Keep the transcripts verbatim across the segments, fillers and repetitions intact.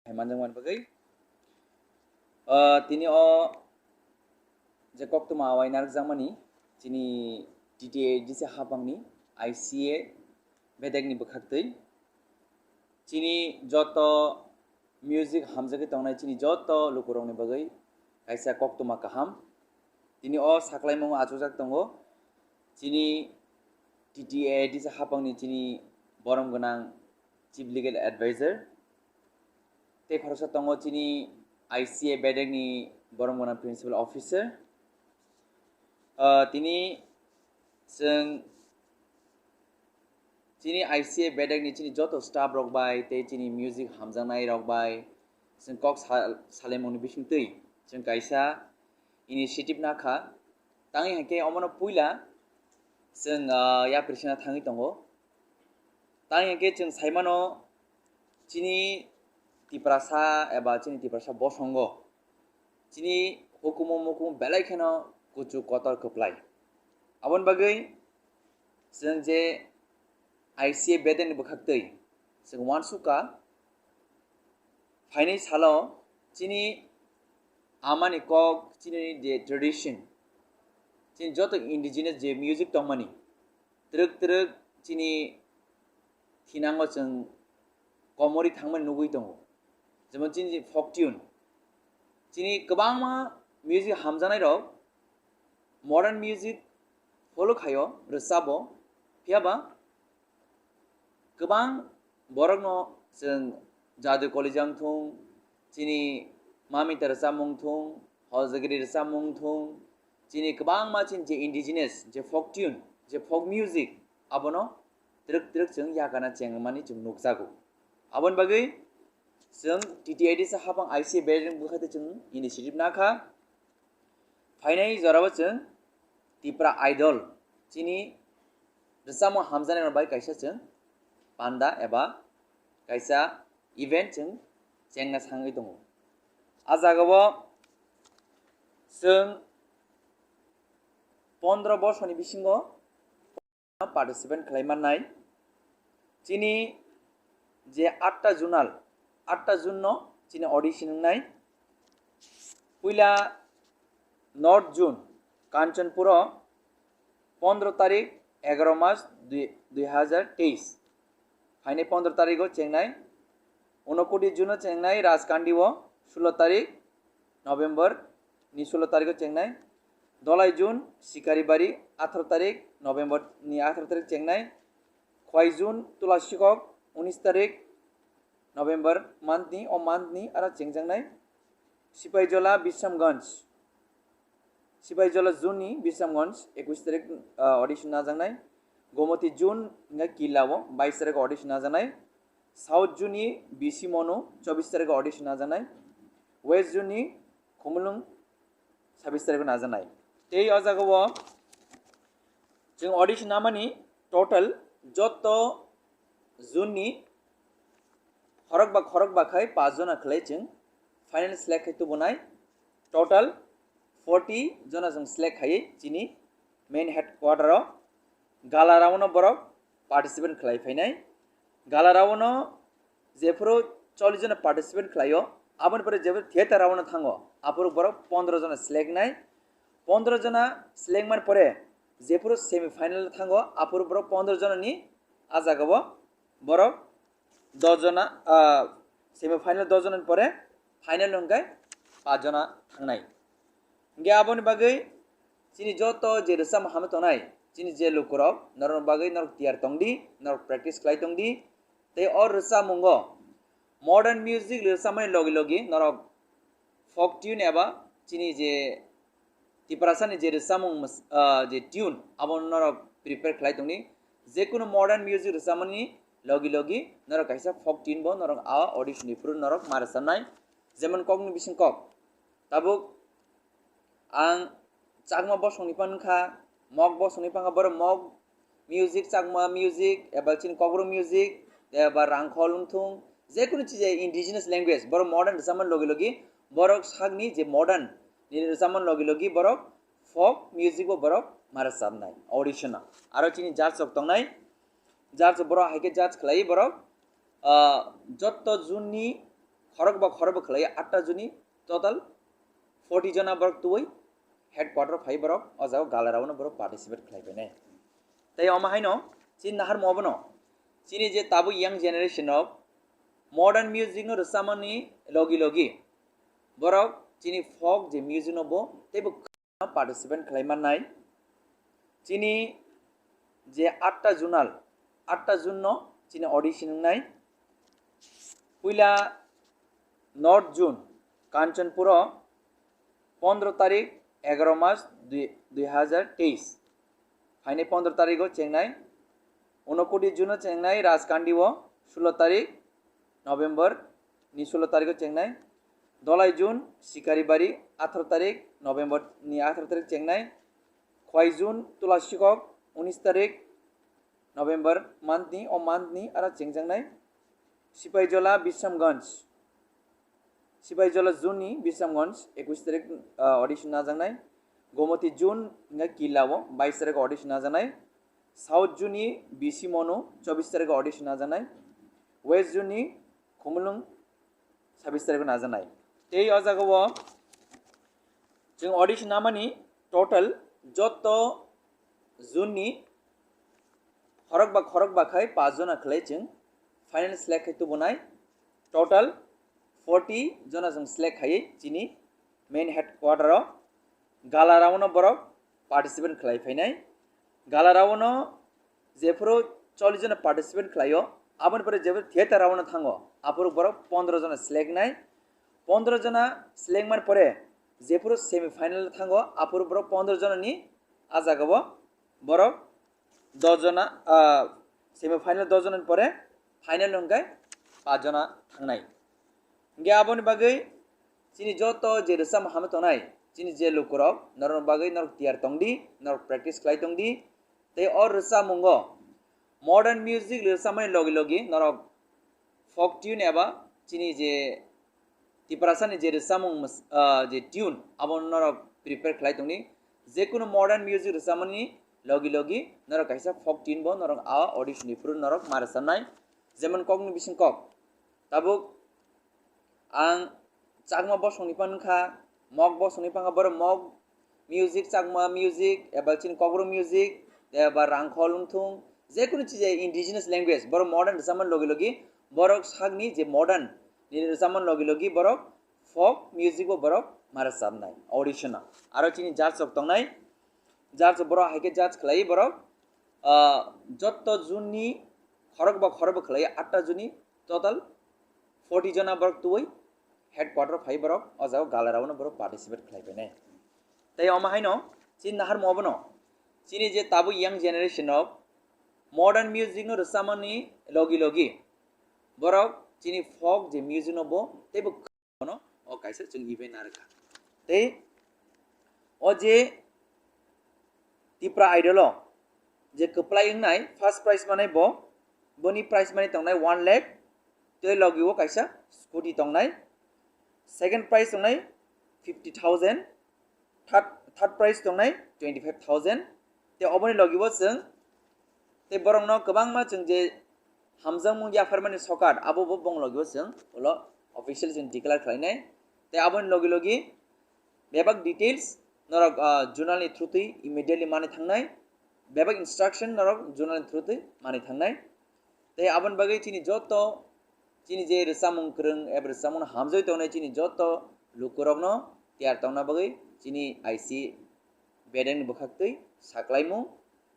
Hai manjakmani bagwi, ah, tini o je koktwma awai narwkjakmani chini T T A D C hapangni I C A bedekni bwkhaktwi chini joto music hamjagwi tongnai chini joto lukurokni bagwi kaisa koktwma kaham. Tini o saklaimung achukjak tongo chini T T A D C hapangni chini borom gwnang Chief Legal Advisor. Tei khoroksa tongo chini I C A bedekni borom gwnang Principal Officer. Ah, tini chwng chini I C A bedekni chini joto staff rok bai tei chini music hamjaknai rok bai chwng kok sa-, salaimungni bisingtwi chwng kaisa initiative nakha. Tangwi hwnkhe omono puila chwng, ah, yapri sina thangwi tongo. Tangwi hwnkhe chwng saimano chini Tiprasa eba chini Tiprasa bosongo chini hukumu mukumu belai kheno kuchuk kotor kwplai. Aboni bagwi chwng je I C A bedekni bwkhaktwi chwng uansukha phainai salo chini amani kok, chini je tradition, chini joto indigenous je music tongmani, twrwk twrwk chini thinango chwng komorwi thangmani nugwi tongo, jemon chini folk tune, chini kwbangma music hamjaknairok modern music follow khaio, rwchabo, phiyaba kwbang borokno chwng jadu kolija wngthung, chini mamita rwchapmung thung, hojagiri rwchapmung thung, chini kwbangma chini je indigenous, je folk tune, je folk music, abono twrwk twrwk chwng yakana chengmani chwng nukjago. Aboni bagwi chwng T T A D C hapang I C A bedekni bwkhaktwi chwng initiative nakha. Phainai jorao chwng Tipra Idol chini rwchapmung hamjaknairok bai kaisa chwng panda eba kaisa event chwng chengna sangwi tongo. A jagao chwng pondro borsoni bisingo participant khlai mannai. Chini je atta zonal, atta zone no chini audition wngnai. Puila North Zone, Kanchanpuro, pondro tarik, egaro mas, dui, dui hajar teis. Phainai pondro tarigo chengnai. Unokoti Zone o chengnai Rajkandi o, sulo tarik, November ni sulo tarigo chengnai. Dolai Zone, Sikaribari, atharo tarik, November ni atharo tarik chengnai. Khwai Zone, Tulasikok, unis tarik, November month ni, o month ni aro chengjaknai. Sipaijola, Bisramganj, Sipaijola Zone ni Bisramganj, ekush tarik, ah, audition najaknai. Gomoti Zone hingkhe Killa o bais tarik audition najaknai. South Zone ni B C Monu, chobis tarik audition najaknai. West Zone ni Khumulwng, sabis tarik o najaknai. Tei o jagao chwng audition namani total joto zone ni khorokba khorokba khai paanch jona khlai chwng final select khai tubunai. Total forty jona chwng select khaiwi chini main headquarter o gala round o borok participant khlai phainai. Gala round o jephuru chollish jona participant khlaio, aboni pore jephuru theater round o thango, aphuru borok pondro jona select nai. Pondro jona select mani pore jephuru semi final o thango, aphuru borok pondro jona ni a jagao borok dos jona, ah, semi final dos jona ni pore final hwnkhe paanch jona thangnai. Hingkhe aboni bagwi chini joto je rwchapmung hamwi tongnai, chini je lukurok, norokni bagwi norok tiyar tongdi, norok practice khlai tongdi. Tei o rwchapmungo modern music rwchapmani logi logi norok folk tune eba chini je Tiprasani je rwchapmung mws-, ah, je tune, abo norok prepare khlai tongdi. Jekunu modern music rwchapmani logi logi norok kaisa folk tune bo norok a audition ni phuru norok ma rwchapnai. Jemon kokni bising kok. Tabuk ang Chakma bosongni phano wngkha, Mok bosongni phano wngkha, borok Mok music, Chakma music, eba chini Kokborok music, eba Rangkhol wngthung, jekunu chija indigenous language, borok modern rwchapmani logi logi, borok sakni je modern nini rwchapmani logi logi, borok folk music bo borok ma rwchapnai, audition o. Aro chini judge rok tongnai, judge rok borok hai khe judge khlai borok, ah, jotto zone ni khorokba khorokba khlai atta juni, total forty jona borok tubui headquarter phai borok o jaga gala round o borok participate khlai phainai. Tei omo haino chini naharmo obono chini je tabuk young generation rok modern music no rwchapmani logi logi borok chini folk je music no bo teibo participate khlai mannai. Chini je atta junal, atta jun no chini audition wngnai. Puila North June, Kanchanpuro, pondro tarik, egaro mas, dui, dui hajar teis. Phainai pondro tarigo chengnai. Unokoti June o chengnai Rajkandi o, sulo tarik November ni sulo tarigo chengnai. Dolai June, Sikaribari, atharo tarik November ni atharo tarik chengnai. Khwai June, Tulasikok, unis tarik November month ni, o month ni aro chengjaknai. Sipaijola, Bisramganj, Sipaijola June ni Bisramganj, ekwis tarik, ah, audition najaknai. Gomoti June hingkha Killa o, bais tarik audition najaknai. South June ni B C Monu, chobis tarik audition najaknai. West June ni Khumulwng, sabis tarik najaknai. Tei o jaga o chwng audition namani total joto June ni khorokba khorokba khai paanch jona khlai chwng final select khai tubunai. Total forty jona chwng select khaiwi chini main headquarter o gala round o borok participate khlai phainai. Gala round o jephuru chollish jona participate khlaio, aboni pore jephuru theater round o thango, aphuru borok pondro jona select nai. Pondro jona select mani pore jephuru semi final o thango, aphuru borok pondro jona ni a jaga o borok dos jona, ah, semi final dos jona ni pore final hwnkhe paanch jona thangnai. Hingkhe aboni bagwi chini joto je rwchapmung hamwi tongnai, chini je lukurok, norokni bagwi norok tiyar tongdi, norok practice khlai tongdi. Tei o rwchapmungo modern music rwchapmani logi logi norok folk tune eba chini je Tiprasani je rwchapmung mws-, ah, je tune, abono norok prepare khlai tongdi. Jekunu modern music rwchapmani logi logi norok kaisa folk tune bo norok a audition ni phuru norok ma rwchapnai. Jemon kokni bising kok. Tabuk ang Chakma bosongni phano wngkha, Mok bosongni phano wngkha, borok Mok music, Chakma music, eba chini Kokborok music, eba Rangkhol wngthung, jekunu chija indigenous language, borok modern rwchapmani logi logi, borok sakni je modern ni rwchapmani logi logi, borok folk music bo borok ma rwchapnai audition o. Aro chini judge rok tongnai, judge rok borok hai khe judge khlai borok, ah, jotto june ni khorokba khorokba khlai atta june ni total forty jona borok tubui headquarter phai borok o jaga gala round o borok participate khlai phainai. Tei omo haino chini naharmo obono chini je tabuk young generation rok modern music no rwchapmani logi logi borok chini folk je music no bo teibo bono o kaisa chwng event narwkha. Tei o je Tipra Idol o je kwplai wngnai first prize manai bo, boni prize money tongnai one lakh, tei logi o kaisa scooty tongnai, second prize tongnai fifty thousand, third, third prize tongnai twenty five thousand. Tei oboni logi o chwng tei borokno kwbangma chwng je hamjakmung yapharmani sokat, abo bo bong logi o chwng ulo official chwng declare khlainai. Tei aboni logi logi bebak details norok, ah, journal ni through twi immediately mani thangnai, bebak instruction norok journal ni through twi mani thangnai. Tei aboni bagwi chini joto chini je rwchapmung kwrwng eba rwchapmung hamjagwi tongnai chini joto lukurokno tiyar tongna bagwi chini I C bedeng ni bwkhaktwi saklaimung.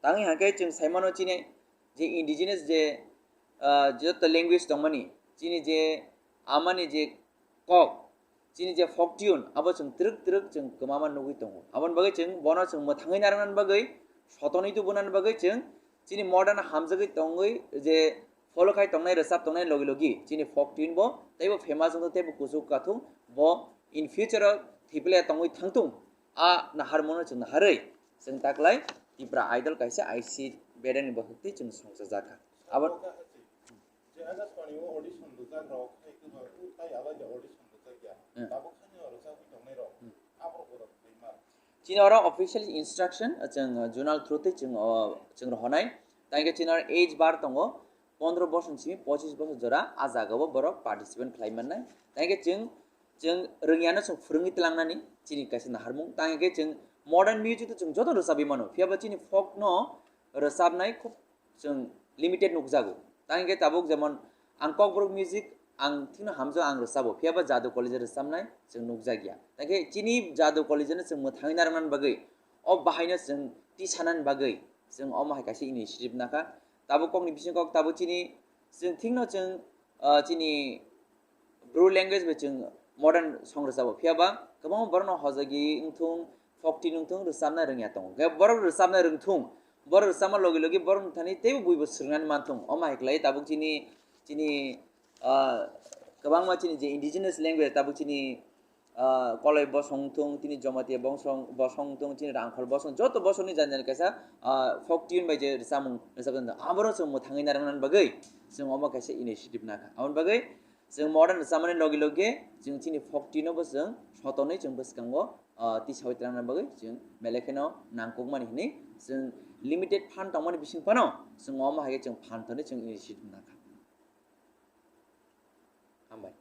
Tangwi hwnkhe chwng saimano chini je indigenous je, ah, joto language tongmani, chini je amani je kok, chini je folk tune, abo chwng twrwk twrwk chwng kwmama nugwi tongo. Aboni bagwi chwng bono chwng mwthangwi narwknani bagwi, sotonwi tubunani bagwi chwng chini modern hamjagwi tongwi je follow khai tongnai, rwchap tongnai logi logi chini folk tune bo teibo famous wngthung, teibo kuchuk kathung, bo in future o thwiplai tongwi thangthung. A naharmano chwng naharwi chwng taklai Tipra Idol kaisa I C bedeng ni bwkhak twi chwng songchajakha. Abo Je Akashvani o audition rwjak rok hai kwbang tai alai de audition rwjak ya. Hmm. Tabuk hani o rwjagwi tongnai rok. Hmm. Abo rok borok twi ma. Chini oro official instruction, uh, chwng, uh, journal through twi chwng, uh, chwng rohonai. Tangkhe chini oro age bar tongo. pondro bosor simi pochis bosor jora a jagao borok participant khlai mannai. Tei khe chwng, chwng rwngyano chwng phwrwngwi tlangnani chini kaisa naharmung. Tei khe chwng modern music to chwng joto rwchabwi mano, phiya ba chini folk no rwchabnai khub chwng limited nukjago. Tei khe tabuk jemon ang Kokborok music ang thikno hamjao ang rwchabo, phiya ba Jadu College rwchabnai chwng nukjakya. Tei khe chini Jadu College no chwng mwthangwi narwknani bagwi, o bahaino chwng tisanani bagwi chwng omo hai kaisa initiative nakha. Tabuk kokni bising kok tabuk chini, chwng thikno chwng, ah, chini Bru language bai chwng modern song rwchabo, phiya ba kwbangma borokno hojagwi wngthung, folk tune wngthung, rwchabna rwngya tongo. Khe borok rwchabna rwngthung, borok rwchabma logi logi borokni thani teibo buibo swrwngnani manthung. Omo hai khlai tabuk chini, chini, ah, kwbangma chini je indigenous language tabuk chini, ah, Koloi bosong wngthung, chini Jamatia bosong, bosong wngthung, chini Rangkhol bosong, joto bosongni jani jani kaisa, ah, folk tune bai je rwchapmung rwchapjak, aborok chwng mwthangwi narwknani bagwi chwng omo kaisa initiative nakha. Aboni bagwi chwng modern rwchapmani logi logi chwng chini folk tune no bo chwng sotonwi chwng bwskango, ah, tisawi tlangnani bagwi chwng belai kheno nangkukmani hinwi chwng limited fund tongmani bising phano chwng omo hai khe chwng fund thani chwng initiative nakha. Hambai.